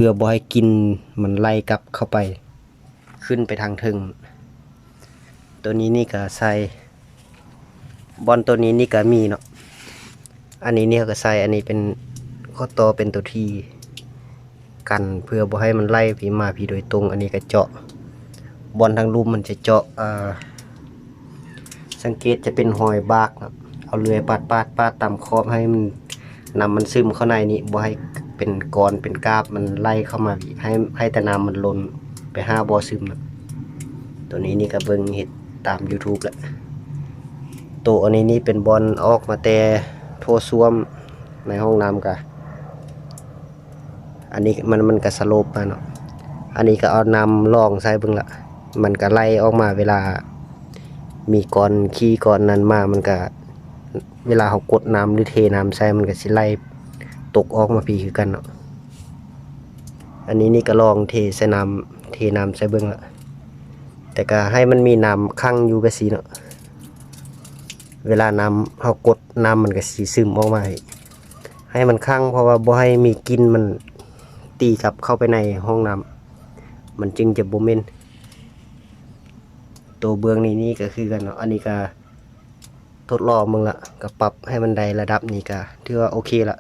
ພື່ອບໍ່ໃຫ້ກິ່ນມັນໄຫຼກັບເຂົ້າໄປ ຂຶ້ນໄປທາງເທິງ. ໂຕນີ້ນີ້ກະໃສ່ ບ່ອນໂຕນີ້ນີ້ກະມີເນາະ. ອັນນີ້ນີ້ເຮົາກະໃສ່ ອັນນີ້ເປັນຂໍ້ຕໍ່ເປັນໂຕທີກັນ ເພື່ອບໍ່ໃຫ້ມັນໄຫຼມາພີໂດຍຕົງ. ອັນນີ້ກະເຈາະ ບ່ອນທາງລຸ່ມມັນຈະເຈາະ ເອີ ສັງເກດຈະເປັນຮອຍບາກເນາະ ເອົາເລື່ອຍປາດໆໆຕາມຂອບໃຫ້ມັນ ນ້ຳມັນຊຶມເຂົ້າໃນນີ້ ບໍ່ໃຫ້ເປັນກ້ອນເປັນກາບ ມັນໄຫຼເຂົ້າມາ ໃຫ້ ໃຫ້ແຕ່ນ້ຳມັນລົ້ນໄປຫາບໍ່ຊຶມເນາະ. ໂຕນີ້ນີ້ກະເບິ່ງເຮັດຕາມ YouTube ແຫຼະ. ໂຕອັນນີ້ນີ້ເປັນບ່ອນອອກມາແຕ່ໂຖສ້ວມໃນຫ້ອງນ້ຳກະ ອັນນີ້ມັນ ມັນກະສະໂລບມາເນາະ. ອັນນີ້ກະເອົານ້ຳລອງໃສ່ເບິ່ງລະ ມັນກະໄຫຼອອກມາ ເວລາມີກ້ອນຂີ້ກ້ອນນັ້ນມາ ມັນກະ ເວລາເຮົາກົດນ້ຳ ຫຼື ເທນ້ຳໃສ່ ມັນກະຊິໄຫຼຕົກອອກມາພີຄືກັນເນາະ. ອັນນີ້ນີ້ກະລອງເທໃສ່ນ້ຳ ເທນ້ຳໃສ່ເບິ່ງລະ ແຕ່ກະໃຫ້ມັນມີນ້ຳຂັງຢູ່ແບບຊີ້ເນາະ. ເວລານ້ຳເຮົາກົດ ນ້ຳມັນກະຊິຊຶມອອກມາ ໃຫ້ ໃຫ້ມັນຂັງ ເພາະວ່າບໍ່ໃຫ້ມີກິ່ນມັນຕີກັບເຂົ້າໄປໃນຫ້ອງນ້ຳ ມັນຈຶ່ງຈະບໍ່ເໝັນ. ໂຕເບື້ອງນີ້ນີ້ກະຄືກັນເນາະ ອັນນີ້ກະທົດລອງເບິ່ງລະ ກະປັບໃຫ້ມັນໄດ້ລະດັບນີ້ກະຖືວ່າໂອເຄລະ.